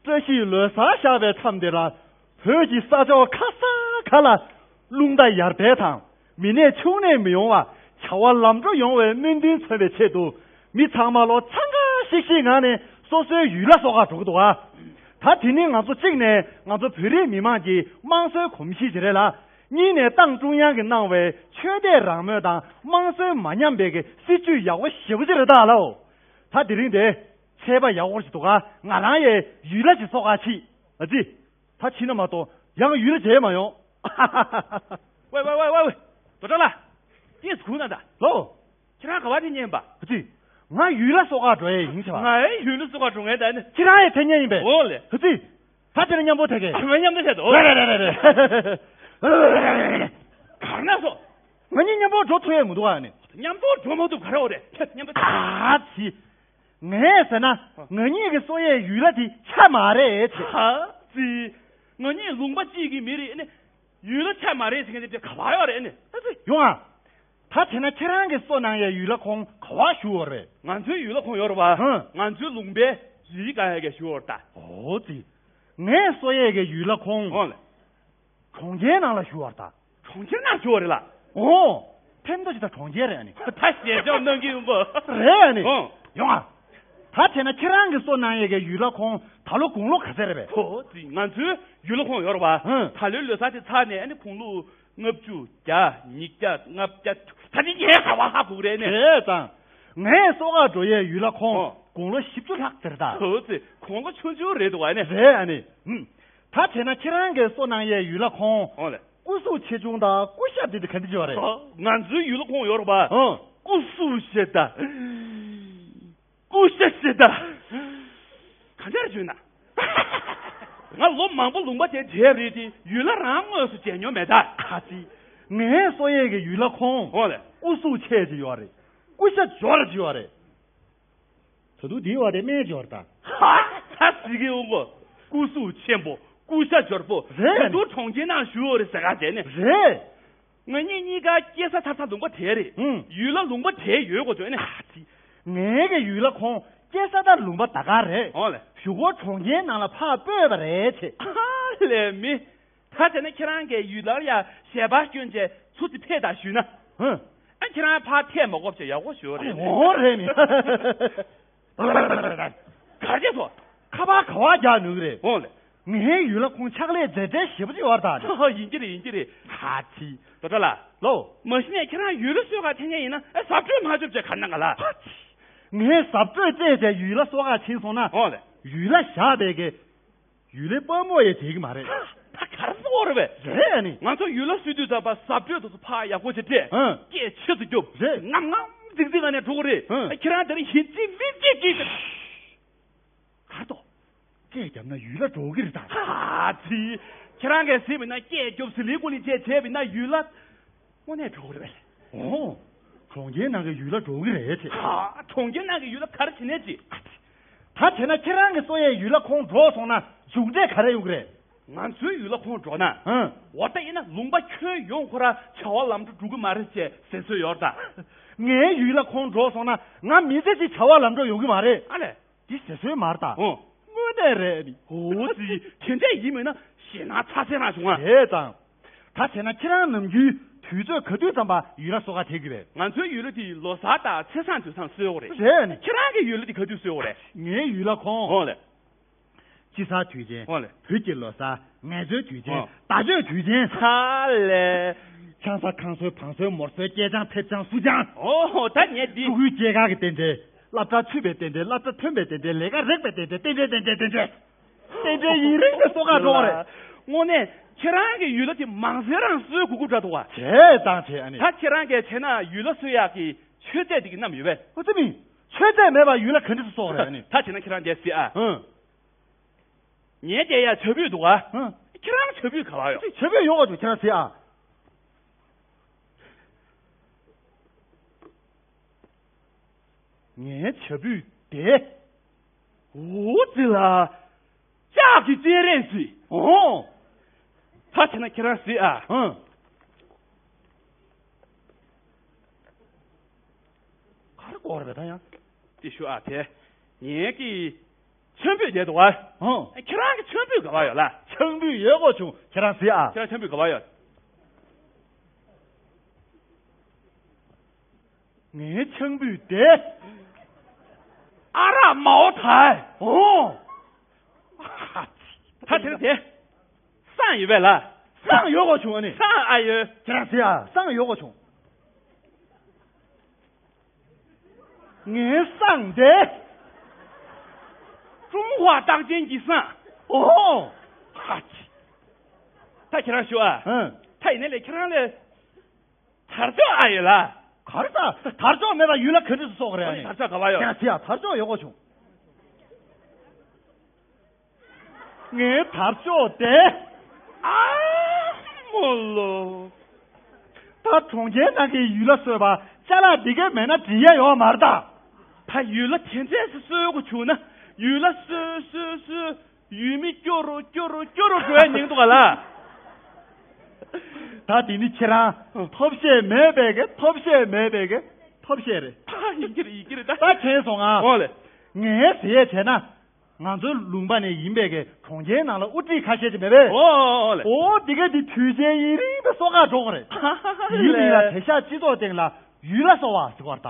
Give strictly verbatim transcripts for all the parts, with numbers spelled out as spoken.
བཀྲ་ཤིས་ལོ་གསར་ཤར་བའི་མཚམས་འདི་ལ། བོད་ཀྱི་ས་ཕྱོགས་ཁ་སང་ཁ་ལ། རླུང་རྟ་ཡར་འཕེལ་དང་། མི་ནད་ཕྱུགས་ནད་མི་ཡོང་བ། བྱ་བ་ལམ་འགྲོ་ཡོང་བའི་སྨོན་འདུན་མཚོན་པའི་ཆེད་དུ། མི་ཚང་མ་ལོ་འཚང་ཁ་ཤིག་ཤིག་ངང་ནས་སོ་སོའི་ཡུལ་ལ་གསོལ་ཁ་འགྲོ་གི་འདུག་ཨ། ད་དེ་ནི་ང་ཚོ་གཅིག་ནས་ང་ཚོ་བོད་རིགས་མི་མང་གི་དམངས་སྲོལ་གོམས་གཤིས་ཅིག་རེད་ལ། གཉིས་ནས་ཏང་ཀྲུང་དབྱང་གིས་གནང་བའི་ཆོས་དད་རང་མོས་དང་དམངས་སྲོལ་མ་ཉམས་པའི་གི་སྲིད་ཇུས་ཡག་པོ་ཞེ་པོ་ཅིག་རེད་ད་ལོ། ད་དེ་རིང་དེ་ཚེས་པ་ཡག་པོ་ཞིག་འདུག་ག་ང་རང་ཡས་ཡུལ་ལ་ཅིག་གསོལ་ཁ་ཕྱིན། ཨ་ཙི། ད་ཕྱིན་ན་མ་གཏོགས་ཡང་ཡུལ་ལ་མཇལ་མ་ཡོང་། ཝེ་ཝེ་ཝེ་ཝེ་ཝེ། རྡོ་གྲགས་ལགས། ཏོག་ཙམ་ཁུག་ན་ད། ལོ། ཁྱེད་རང་ག་པར་ཕེབས་མཁན་ཡིན་པ། ཨ་ཙི། ང་ཡུལ་ལ་གསོལ་ཁ་འགྲོ་ཡས་ཡིན་ཟེར་བ། ང་ཡི་ཡུལ་ལ་གསོལ་ཁ་འགྲོ་མཁན་ད་ནི། ཁྱེད་རང་ཡང་ཕེབས་མཁན་ཡིན་པས། འོ་ལེ། ཨ་ཙི། ད་དེ་ནས་མཉམ་པོ་ཐད་ཀས། ང་མཉམ་དུ་བྱེད་དོ། རེད་རེད་རེད་རེད། གར་ན་སོ། ང་གཉིས་མཉམ་པོ་འགྲོ་ཐུབ་ཡས་མི་འདུག་ཨ་ནི། མཉམ་པོ་འགྲོ་མ་ཐུབ་ག་རེ་འོ་རེད། མཉམ་པོ། ཨ་ཙི། ངས་ཟེར་ན། ང་གཉིས་ཀྱི་གསོལ་ཡས་ཡུལ་ལ་དེ་ཆ་མ་རེད་ཟེར། ཨ་ཙི། ང་གཉིས་ལུང་པ་གཅིག་གི་མི་རེད་ནི། ཡུལ་ལ་ཆ་མ་རེད་ཟེར་མཁན་དེ་ག་པར་ཡོད་རེད་ནི། ཨ་ཙི། ཡོང་ཨ། ད་བྱས་ན་ཁྱེད་རང་གི་སོ་ནང་ཡའི་ཡུལ་ལྷ་ཁང་ག་པར་བཞུགས་ཡོད་རེད། ང་ཚོའི་ཡུལ་ལྷ་ཁང་ཡོད་རེད་བ། ཧུམ། ང་ཚོའི་ལུང་པའི་རི་སྒང་ཡ་གི་བཞུགས་ཡོད་རེད་ད། འོ་ཙི། ངའི་སོ་ཡའི་གི་ཡུལ་ལྷ་ཁང་། འོ་ལེ། གྲོང་ཁྱེར་ནང་ལ་བཞུགས་ཡོད་རེད་ད། གྲོང་ཁྱེར་ནང་བཞུགས་ཡོད་རེད་ལ། འོ། ཕན་ཐོགས་ཅིག་ད་གྲོང་ཁྱེར་རེད་ཨ་ནི། ད་ཞལ་འཇམ་གནང་གི་ཡོང་གོ། རེད་ཨ་ནི། འོ། ཡོང་ཨ། ད་བྱས་ན་ཁྱེད་རང་གི་སོ་ནང་ཡའི་གི་ཡུལ་ལྷ་ཁང་ད་ལོ་དགུང་ལོ་ག་ཚད་རེད་པས། འོ་ཙི། ང་ཚོའི་ཡུལ་ལྷ་ཁང་ཡོད་རེད་བ། ཧུམ། ད་ལོའི་ལོ་གསར་དེ་ཚར་ནས་ཨ་ནི་དགུང་ལོ། ལྔ་བཅུ་བརྒྱ། ཉིས་བརྒྱ། ལྔ་བརྒྱ། ད་ནི་ངས་ག་པར་ཧ་གོ་གི་རེད་ནི། རེད་ཙང་། ངས་གསོལ་ཁ་འགྲོ་ཡའི་ཡུལ་ལྷ་ཁང་། ཨོ། དགུང་ལོ་བཞི་བཅུ་ལྷག་ཟེར་ད། འོ་ཙི། དགུང་ལོ་ཆུང་ཆུང་རེད་འདུག་བ་ནི། རེད་ཨ་ནི། ཧུམ། ད་བྱས་ན་ཁྱེད་རང་གི་གསོ་གནང་ཡའི་ཡུལ་ལྷ་ཁང་། ཨོ་ལེ། སྐུ་གཟུགས་ཆེ་ཆུང་དང་སྐུ་ཞབས་དེ་དེ་ག་འདྲ་ཅིག་ཡོད་རེད། ཨོ། ང་ཚོའི་ཡུལ་ལྷ་ཁང་ཡོད་རེད་པ། ཨོ། སྐུ་གཟུགས་ཞེ་ད། སྐུ་ཞབས་ཞེ་ད། ག་འདྲར་བརྗོད་ན། ང་ལོ་མང་པོ་ལུང་པ་དེ་མཇལ་རེད་དེ་ཡུལ་ལྷ་རང་དངོས་སུ་མཇལ་མྱོང་མེད་ད། ཨ་ཙི། ངའི་གསོ་ཡས་ཀྱི་ཡུལ་ལྷ་ཁང་། ཨོ་ལེ། སྐུ་གཟུགས་ཆེ་ཅིག་ཡོད་རེད། སྐུ་ཞབས་འབྱོར་ཅིག་ཡོད་རེད། ད་དུང་འདིའི་བར་དེ་སྨན་འབྱོར་ད། ཧ། ད་ཟིག་གི་འོང་གོ། སྐུ་གཟུགས་ཆེན་པོ། སྐུ་ཤ་འབྱོར་པོ། རེད། ད་དུང་གྲོང་ཁྱེར་ནང་བཞུགས་ཡོད་རེད་ཟེར་ག་བྱས་ནས། རེད། ང་གཉིས་གཉིས་ཀ་སྐྱེས་ས་མཐར་ཐུག་ལུང་པ་དེ་རེད། ཧུམ། ཡུལ་ལྷ་ལུང་པ་དེ་ཡོད་དགོས་བྱུང་ནས། ཨ་ཙི། ངའི་གི་ཡུལ་ལྷ་ཁང་སྐྱེས་ས་དང་ལུང་པ་ད་ག་རེད། ཨོ་ལེ། གཞུག་གུ་གྲོང་ཁྱེར་ནང་ལ་ཕར་སྤོས་པ་རེད་ཅེས། ཨ་ལས་མི། ད་བྱས་ན་ཁྱེད་རང་གི་ཡུལ་ལྷར་ཡ་ཞལ་པར་བསྐྱོན་བྱས་ཚུར་དེ་ཕེབས་དང་ཞུས་ན། ཧུམ། ཨ་ཁྱེད་རང་ཕར་ཐད་མ་དགོས་བྱས་ཡག་པོ་ཞུ་རེད། འོ་རེད་ནི། གར་རྒྱས་སོ། ཁ་པར་ག་པར་རྒྱག་ནུས་ཀྱི་རེད། འོང་ལེ། ངའི་ཡུལ་ལྷ་ཁང་ཕྱག་ལས་མཛད་བྲེལ་ཞེ་པོ་ཅིག་ཡོད་རེད་ད། ཡིན་གྱི་རེད་ཡིན་གྱི་རེད། ཧ་ཅི། རྡོ་གྲགས་ལགས། ལོ། མ་གཞི་ནས་ཁྱེད་རང་ཡུལ་ལྷ་གསོལ་ཁ་འཐེན་མཁན་ཡིན་ན་ཨེ་གཟབ་སྤྲོས་མ་བྱུང་བྱས་ག་ན་ག་ལ། ཧ་ཅི། ངས་གཟབ་སྤྲོས་རྩེས་བྱས་ཡུལ་ལྷ་གསོལ་ཁ་ཕྱིན་སོང་ན། འོང་ལེ། ཡུལ་ལྷ་བཞག་པའི་གི། ཡུལ་ལྷའི་དཔའ་མོ་ཡང་བྱེད་ཀྱི་མ་རེད། ད་ག་རེ་ཟེར་བ་རེད་པས། རེད་ཨ་ནི། ང་ཚོ་ཡུལ་ལྷ་གསོལ་དུས་ཙམ་པ་གཟབ་སྤྲོས་དེ་ཚོ་ཕར་ཡག་པོ་བྱས་སྤྲད། ཨང་། སྐད་ཆེ་ཙམ་རྒྱོབ། རེད། ངམ་ངམ་ཙིག་ཙིག་ཨ་ནས་འགྲོ་གི་རེད། ཨང་། ཁྱེད་རང་དེ་རིང་ཞེ་ཙིག་མི་ཙིག་ཅིག་གར་ཏོ། སྐད་བརྒྱབ་ན་ཡུལ་ལྷ་འགྲོ་གི་རེད་ད། ཨ་ཙི། ཁྱེད་རང་གིས་ཟིན་པ་ན་སྐད་རྒྱོབ་ཟི་ལིང་ཀུ་ལིང་བྱས་བྱས་པ་ན་ཡུལ་ལྷ། དངོས་གནས་འགྲོ་གི་རེད་པས། ཨོ། གྲོང་ཁྱེར་ནང་གི་ཡུལ་ལྷ་འགྲོ་གི་རེད་ཅེས། ཨ། གྲོང་ཁྱེར་ནང་གི་ཡུལ་ལྷ་ག་རེ་བྱེད་ནས་ཅི། ད་བྱས་ན་ཁྱེད་རང་གི་གསོ་ཡས་ཡུལ་ལྷ་ཁང་འགྲོ་སོང་ན་མཇུག་འབྲས་ག་རེ་ཡོང་གི་རེད། ང་ཚོའི་ཡུལ་ལྷ་ཁང་འགྲོ་ན། ཧང་། འོ་ད་ཡིན་ན་ལུང་པ་ཁྱོན་ཡོངས་ཁོ་ར་བྱ་བ་ལམ་འགྲོ་འགྲོ་གི་མ་རེད་ཅེས་ཟེར་སྲོལ་ཡོད་ད། ངའི་ཡུལ་ལྷ་ཁང་འགྲོ་སོང་ན་ང་མི་ཚེ་གཅིག་བྱ་བ་ལམ་འགྲོ་ཡོང་གི་མ་རེད། ཨ་ལས། འདི་ཟེར་སྲོལ་མ་རེད་ད། ཨོ། དངོས་གནས་རེད་ནི། འོ་ཙི། དེ་འདྲས་ཡིན་མིན་ན་ཞེད་སྣང་ཚ་ཚ་རང་བྱུང་ང་། དེ་དང་། ད་བྱས་ན་ཁྱེད་རང་ནམ་རྒྱུན་དུས་ཚོད་ག་དུས་ཙམ་པ་ཡུལ་ལྷ་གསོལ་ཁ་ཐེབས་ཀྱི་རེད། ང་ཚོའི་ཡུལ་ལྷ་དེ་ལོ་གསར་དང་ཆེ་སང་དུས་སང་གསོལ་ཡོད་རེད། རེད་ནི། ཁྱེད་རང་གི་ཡུལ་ལྷ་དེ་ག་དུས་གསོལ་ཡོད་རེད། ངའི་ཡུལ་ལྷ་ཁང་། ཨོ་ལེ། དཔྱིད་གསར་དུས་ཆེན། ཨོ་ལེ། བོད་ཀྱི་ལོ་གསར། ངལ་རྩོལ་དུས་ཆེན། ཨོ། ཟླ་མཆོད་དུས་ཆེན། ཧ་ལས། ཆང་ས་ཁང་སོལ་བང་སོལ་མོར་སོལ་སྐྱེས་ཆང་ཕེབས་ཆང་སུ་ཆང་། ཨོ་ད་ངས་འདི། ཕྲུ་གུའི་སྐྱེས་སྐར་གྱི་རྟེན་འབྲེལ། སློབ་གྲྭ་ཚུད་པའི་རྟེན་འབྲེལ། སློབ་གྲྭ་ཐོན་པའི་རྟེན་འབྲེལ། ལས་ཀ་རེག་པའི་རྟེན་འབྲེལ། རྟེན་འབྲེལ་རྟེན་འབྲེལ་རྟེན་འབྲེལ། རྟེན་འབྲེལ་ཡིན་རིང་དུ་གསོལ་ཁ་འགྲོ་བ་རེད། དངོས་གནས་ཁྱེད་རང་གི་ཡུལ་ལྷ་དེ་མང་སེ་རང་གསོལ་དགོས་ཀྱི་འདྲ་འདུག་བ། བྱས་དང་བྱས་ཨ་ནི། ད་ཁྱེད་རང་གིས་བྱས་ན་ཡུལ་ལྷ་གསོལ་ཡག་གི་མཆོད་རྫས་དེ་གི་བསྣམས་ཡོད་པས། ཨོ་ཙི་མི། མཆོད་རྫས་མེད་པར་ཡུལ་ལྷ་ག་འདྲ་སེ་གསོལ་བ་རེད་ཨ་ནི། ད་བྱས་ན་ཁྱེད་རང་འདས་སྲིད་ཨ། ཧུང་། ངའི་དེ་ཡ་བྱ་སྤུས་འདུག་ཨ། ཧུང་། ཁྱེད་རང་བྱ་སྤུས་ག་བ་ཡོད། བྱ་སྤུས་ཡོང་བ་འདུག་ཁྱེད་རང་ཟེར་ཨ། ངའི་བྱ་སྤུས་དེ། འོ་ཙི་ལ། ལྕགས་ཀྱི་སྤྱན་རས་གཟིགས། ཨོ། ད་བྱས་ན་ཁྱེད་རང་གཟིགས་ཨ། ཧུང་། ག་རེ་དགོས་རེད་པས་ད་ཡང་། དེ་ཞུ་ཨ་དེ། ངའི་གི། མཆོད་འབུལ་བྱས་འདུག་བ། ཨོ། ཁྱེད་རང་གི་མཆོད་འབུལ་ག་བ་ཡོད་ལ། མཆོད་འབུལ་ཡོད་གོ་བྱུང་། ཁྱེད་རང་གཟིགས་ཨ། ཁྱེད་རང་མཆོད་འབུལ་ག་བ་ཡོད། ངའི་མཆོད་འབུལ་དེ། ཨ་རག་མའོ་ཐའི། ཨོ། ད་དེ་རིང་དེ། བསང་ཡོད་པས་ལ། བསང་ཡོད་གོ་བྱུང་ཨ་ནི། བསང་ཨ་ཡོད། ཁྱེད་རང་གཟིགས་ཨ། བསང་ཡོད་གོ་བྱུང་། ངའི་བསང་དེ། ཀྲུང་ཧྭ་རྟགས་ཅན་གྱི་བསང་། ཨོ། ཧ་ཅི། ད་ཁྱེད་རང་ཞུ་ཨ། ཨང་། ད་ཡིན་ནའི་ལས་ཁྱེད་རང་ལས། དར་ལྕོག་ཨ་ཡོད་ལ། ག་རེ་ད། དར་ལྕོག་མེད་པ་ཡུལ་ལ་ག་འདྲ་སུ་སོགས་རེད་ཨ་ནི། དར་ལྕོག་ག་བ་ཡོད། ཡ་ཟེར་ཡ། དར་ལྕོག་ཡོད་གོ་བྱུང་། ངའི་དར་ལྕོག་དེ། ཨ་མོ་ལོ། ད་གྲོང་ཁྱེར་ནང་གི་ཡུལ་ལ་གསོས་པ་ཅ་ལག་འདི་གའི་མེད་ན་འགྲིག་ཡ་ཡོད་མ་རེད་ད། ད་ཡུལ་ལ་དེ་འདྲས་སུ་གསོས་གོ་བྱུང་ན་ཡུལ་ལ་གསོས་གསོས་གསོས། ཡུལ་མི་སྐྱོ་རུ་སྐྱོ་རུ་སྐྱོ་རུ་འགྲོ་ཡ་ཉེན་འདུག་ག་ལ། ད་དེ་ནི་ཁྱེད་རང་ཐོབ་ཤེས་མེད་པའི་གི་ཐོབ་ཤེས་མེད་པའི་གི་ཐོབ་ཤེས་རེད། ཡིན་གྱི་རེད། ཡིན་གྱི་རེད་ད། ད་མཁྱེན་སོང་ང་། ཨོ་ལེ། ངས་ཟེར་ཡས་བྱས་ན། ང་ཚོའི་ལུང་པ་ནས་ཡིན་པའི་གི་གྲོང་ཁྱེར་ནང་ལ་དབུ་ཁྲིད་ཁ་ཤས་ཅིག་མེད་པས། ཨོ་ལེ། ཨོ་དེ་ག་དེ་དུས་ཆེན་ཡིན་རིང་དུ་གསོ་ག་འགྲོ་གི་རེད། ཡིན་མིན་ལ་དེ་ཤ་སྤྱི་ཚོགས་སྟེང་ལ་ཡུལ་ལ་གསོ་བ་ཟེར་བར་ད།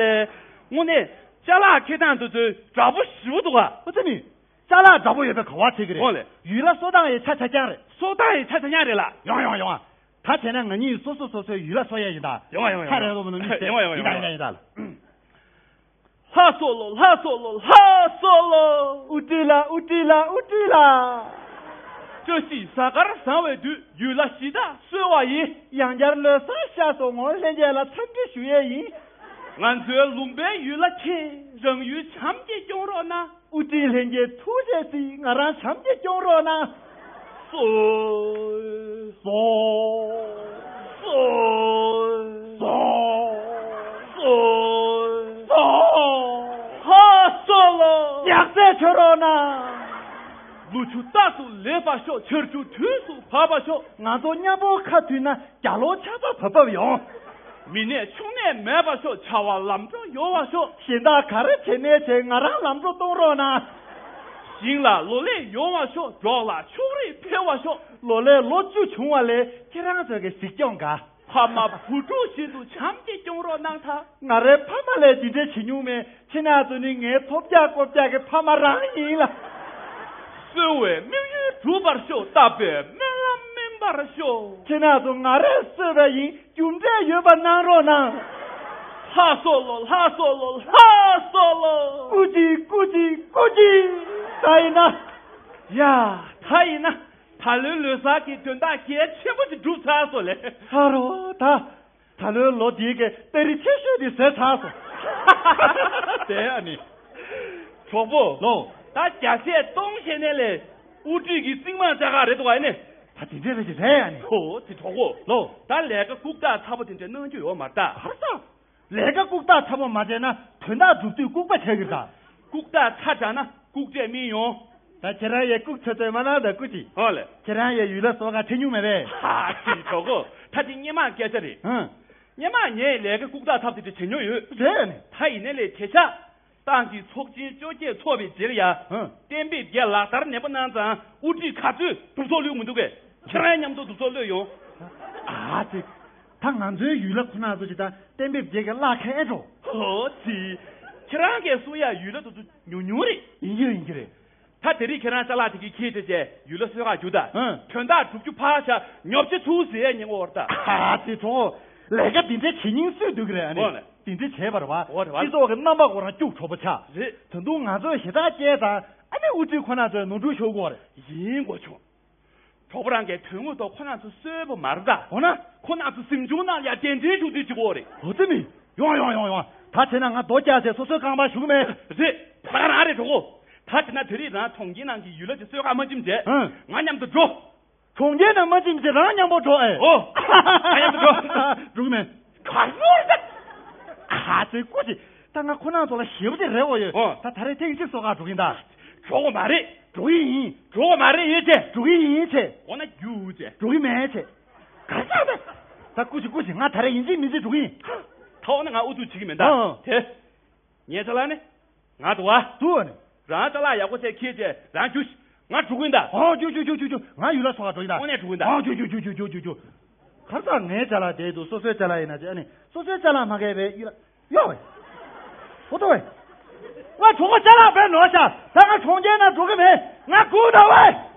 ལེ། དངོས་གནས་ཅ་ལག་འཁྱེར་སྟངས་དེ་ཚོའི་འདྲ་པོ་ཞེ་པོ་འདུག་ག། ཨོ་ཙི་མི། ཅ་ལག་འདྲ་པོ་ཡོད་པའི་ག་བ་ཆེ་གི་རེད། ཨོ་ལེ། ཡུལ་ལ་གསོ་སྟངས་ཡི་ཆ་ཆ་རྐྱང་རེད། གསོ་སྟངས་ཡི་ཆ་ཆ་རྐྱང་རེད་ལ། ཡོང་ཡོང་ཡོང་། ད་བྱས་ན་ང་གཉིས་སོ་སོ་སོ་སོའི་ཡུལ་ལ་གསོ་ཡས་ཡིན་ད། ཡོང་ཡོང་ཡོང་། ཆ་རེ་རོ་མ་ནུ་མི་ཡོང་ཡོང་ཡོང་ཡིན་ད་ཡོང་། ཡིན་ད་ཡིན་ད་ལ། ལྷ་གསོལ་ལོ། ལྷ་གསོལ་ལོ། ལྷ་གསོལ་ལོ། དབུ་ཁྲིད་ལ། དབུ་ཁྲིད་ལ། དབུ་ཁྲིད་ལ། བཀྲ་ཤིས་གཟའ་སྐར་བཟང་བའི་དུས་ཡུལ་ལ་གཞི་བདག་གསོལ་བ་ཡིན། ཡང་བསྐྱར་ལོ་གསར་ཤར་སོང་ངོ་། ལྷན་རྒྱས་ལ་འཚམས་འདྲི་ཞུ་ཡས་ཡིན། ང་ཚོའི་ལུང་པའི་ཡུལ་ལ་ཁྱེད་རང་ཡུལ་བྱམས་ཀྱིས་སྐྱོང་རོགས་གནང་། དབུ་ཁྲིད་ལྷན་རྒྱས་ཐུགས་རྗེ་གཟིགས། ང་རང་བྱམས་ཀྱིས་སྐྱོང་རོགས་གནང་། གསོལ། གསོལ། གསོལ། གསོལ། གསོལ། ལྷ་གསོལ་ལོ། ཡག་རྩལ་ཆོས་རོགས་གནང་། ལོ་ཕྱུགས་རྟག་ཏུ་ལེགས་པར་ཤོག། ཆར་ཆུ་དུས་སུ་བབས་པར་ཤོག། ང་ཚོ་མཉམ་པོ་ཁ་མཐུན་ན་རྒྱ་ལོ་ཆར་པ་བབས་བབས་ཡོང་། མི་ནད་ཕྱུགས་ནད་མེད་པར་ཤོག། བྱ་བ་ལམ་འགྲོ་ཡོང་བར་ཤོག། གཞན་དག་ག་རེ་བྱེད་ནའི་བྱེད། ང་རང་ལམ་འགྲོ་གཏོང་རོགས་གནང་། ཞིང་ལ་ལོ་ལེགས་ཡོང་བར་ཤོག། འབྲོག་ལ་ཕྱུགས་རིགས་འཕེལ་བར་ཤོག། ལོ་ལེགས་ལོ་བཅུ་བྱུང་བ་ལས་ཁྱེད་རང་ཚོ་གི་གཟིགས་སྐྱོང་དགའ། ཕ་མ་བུ་ཕྲུག་བཞིན་དུ་བྱམས་ཀྱིས་སྐྱོང་རོགས་གནང་ཐལ། ང་རའི་ཕ་མ་ལས་འདི་འདྲ་བྱེད་མྱོང་མེད། ཁྱེད་རང་ཚོ་ནི་ངའི་ཐོབ་རྒྱག་རྐོབ་རྒྱག་གི་ཕ་མ་རང་ཡིན་ལ། གསོལ་བའི་དམིགས་ཡུལ་འགྲུབ་པར་ཤོག། བཏབ་པའི་སྨོན་ལམ་སྨིན་པར་ཤོག། ཁྱེད་རང་ཚོ་ང་རས་གསོལ་བ་ཡིན། རྒྱུ་འབྲས་ཡོད་པ་གནང་རོགས་གནང་། ལྷ་གསོལ་ལོ། ལྷ་གསོལ་ལོ། ལྷ་གསོལ་ལོ། སྐུ་མཁྱེན། སྐུ་མཁྱེན། སྐུ་མཁྱེན། ད་ཡིན་ན། ཡ། ད་ཡིན་ན། ད་ལོའི་ལོ་གསར་གྱི་དོན་དག་གལ་ཆེན་པོ་ཞིག་འགྲུབ་ཚར་སོང་ལེ། ཧ་རོ་ད། ད་ལོའི་ལོ་འདིའི་གི་ཏ་རིག་ཆེ་ཤོས་དེ་ཟད་ཚར་སོང་། དེ་ཨ་ནི། གྲོགས་པོ། ལོ། ད་རྒྱ་སེ་གཏོང་ཤེས་ནས་ལས་དབུ་ཁྲིད་ཀྱི་རྩིག་མ་ལྕགས་ཁ་རེད་འདུག་ཨ་ནི། ད་དེ་འདྲས་རེད་ཀྱི་རེད་ཨ་ནི། ཧོ་དེ་གྲོགས་པོ། ལོ། ད་ལས་ཀ་ལྐུགས་རྟགས་ཚ་པོ་དེ་འདྲས་གནང་རྒྱུ་ཡོད་མ་རེད་ད། ག་རེ་ཟ། ལས་ཀ་ལྐུགས་རྟགས་ཚ་པོ་མ་བྱས་ན་དོན་དག་སྒྲུབ་དུས་ལྐུགས་པ་ཆགས་ཀྱི་རེད་ད། ལྐུགས་རྟགས་ཚ་དྲགས་ན་ལྐུགས་འབྲས་སྨིན་ཡོང་། ད་ཁྱེད་རང་ཡས་ལྐུགས་ཚོད་ཚོད་མ་གནང་ད་སྐུ་མཁྱེན། ཨོ་ལེ། ཁྱེད་རང་ཡས་ཡུལ་ལ་གསོ་ག་ཁྲིད་མྱོང་མེད་པས། ཧ་ཅི་གྲོགས་པོ། ད་དེ་སྔོན་མ་སྐད་ཆ་རེད། ཧུང་། སྔོན་མ་ངས་ལས་ཀ་ལྐུགས་རྟགས་ཚ་པོ་དེ་འདྲ་བྱེད་མྱོང་ཡོད། རེད་ཨ་ནི། ད་ཡིན་ནའི་ལས་དེ་ཆ། ཏང་གི་ཚོགས་ཆེན་བཅོ་བརྒྱད་ཚོགས་པའི་རྗེས་ལ་ཡ། ཧུང་། གཏན་འབེབས་བརྒྱད་ལག་བསྟར་ནན་པོ་གནང་ཙང་དབུ་ཁྲིད་ག་ཚོད་གྲུབ་ཚོགས་ལུས་མི་འདུག་གས། ཁྱེད་རང་མཉམ་དུ་གྲུབ་ཚོགས་ལུས་ཡོང་། ཨ་ཙི། ད་ང་ཚོའི་ཡུལ་ལ་ཁོ་ན་ཚོ་ཅིག་ད་གཏན་འབེབས་བརྒྱད་ཀྱི་བརླག་མཁན་འགྲོ། ཧོ་ཙི། ཁྱེད་རང་གིས་གསུང་ཡ་ཡུལ་ལ་དུ་ཚོ་ཉུང་ཉུང་རེད། ཡིན་གྱི་རེད། ཡིན་གྱི་རེད། ད་དེ་རིང་ཁྱེད་རང་ཅ་ལག་དེ་གི་ཁྱེར་དེ་བྱས་ཡུལ་ལ་གསོལ་ཁ་རྒྱུག་ད། ཧུང་། དོན་དག་སྒྲུབ་རྒྱུ་ཕར་བཞག་ཉོབ་ཆ་ཚུགས་ཟེར་ཡས་ཉེན་ཁ་འོར་ད། ཨ་ཙི་གྲོགས། ལས་ཀ་འདི་འདྲའི་བྱེད་སྙིང་སུས་འདོད་ཀྱི་རེད་ཨ་ནི། འོ་ལེ། འདི་འདྲ་བྱས་པ་རེད་བ། འོ་རེད་བ། སྤྱི་ཚོགས་ཀྱི་རྣམ་པ་ཁོ་རང་སྐྱུག་བྲོ་པོ་ཆགས། རེད། ད་དུང་ང་ཚོས་ཞེ་དྲག་སྐྱེལ་དང་ཨ་ནི་དབུ་ཁྲིད་ཁོ་ན་ཚོས་ནོར་འཁྲུལ་ཤོར་གྱི་ཡོད་རེད། ཡིན་དགོས་བྱུང་། གྲོགས་པོ་རང་གིས་དོན་དངོས་ཐོག་ཁོ་རང་ཚོ་གསོལ་པོ་མ་རེད་ད། འོ་ན། ཁོ་རང་ཚོ་གཟིམ་ཆུང་ནང་ཡ་གདན་འདྲེན་ཞུ་དུས་གཅིག་པོ་རེད། འོ་ཙི་མི། ཡོང་ཡོང་ཡོང་ཡོང་། ད་བྱས་ན་ང་རྡོ་བཀྱག་བྱས་སོ་སོའི་རྐང་པ་ཞུགས་མེད། རེད། ད་ག་རང་རེད་གྲོགས་པོ། ད་བྱས་ན་དེ་རིང་རང་གྲོང་ཁྱེར་ནང་གི་ཡུལ་ལྷ་གི་གསོལ་ཁ་མ་བྱིན་བྱས། ཧུང་། ང་མཉམ་དུ་འགྲོ། གྲོང་ཁྱེར་ནང་མ་བྱིན་བྱས་རང་མཉམ་པོ་འགྲོ་ཨེ། ཨོ། ང་མཉམ་དུ་འགྲོ། འགྲོ་གི་མེད། ག་ནོར་ད། ཨ་ཙི་སྐུ་མཁྱེན། ད་ང་ཁོ་རང་ཚོ་ལ་ཞེ་པོ་ཅིག་རེ་བ་ཡོད། ཨོ། ད་ད་རེས་ཐེངས་གཅིག་གསོལ་ཁ་འགྲོ་གིན་ད། འགྲོ་གི་མ་རེད། འགྲོ་གི་ཡིན། འགྲོ་གི་མ་རེད་ཡོད་ཅེ། འགྲོ་གི་ཡིན་ཅེ། འོ་ན་རྒྱུགས་ཅེ། འགྲོ་གི་མེད་ཅེ། ག་རེ་ཟེར་ད། ད་སྐུ་མཁྱེན་སྐུ་མཁྱེན། ང་ད་རེས་ཡིན་གཅིག་མིན་གཅིག་འགྲོ་གི་ཡིན། ད་འོ་ན་ང་ཨུ་ཚུགས་བྱེད་ཀྱི་མིན་ད། ཨོ། དེ། ངའི་ཅ་ལག་ནི། ང་འདུག་བ། འདུག་བ་ནི། རང་ཅ་ལག་ཡག་པོ་བྱས་འཁྱེར་བྱས་རང་རྒྱུགས་ཤིག་ང་འགྲོ་གི་ཡིན་ད། ཨོ་རྒྱུགས་རྒྱུགས་རྒྱུགས་རྒྱུགས་རྒྱུགས། ང་ཡུལ་ལ་སོང་བ་འགྲོ་ཡིན་ད། དངོས་གནས་འགྲོ་གི་ཡིན་ད། ཨོ་རྒྱུགས་རྒྱུགས་རྒྱུགས་རྒྱུགས་རྒྱུགས་རྒྱུགས་རྒྱུགས། གར་ས་ངའི་ཅ་ལག་དེ་འདུག་སོ་སོའི་ཅ་ལག་ཡིན་ན་ཅི་ཨ་ནི་སོ་སོའི་ཅ་ལག་མ་གས་པའི་ཡུལ་ལ་ཡོད་བས། ཧོ་ཏོ་བས། ང་གྲོང་པ་ཅ་ལག་བས་ནོར་ཤག་ད་ང་གྲོང་ཁྱེར་ན་འགྲོ་གི་མེད། ང་སྒུག་ད་བས།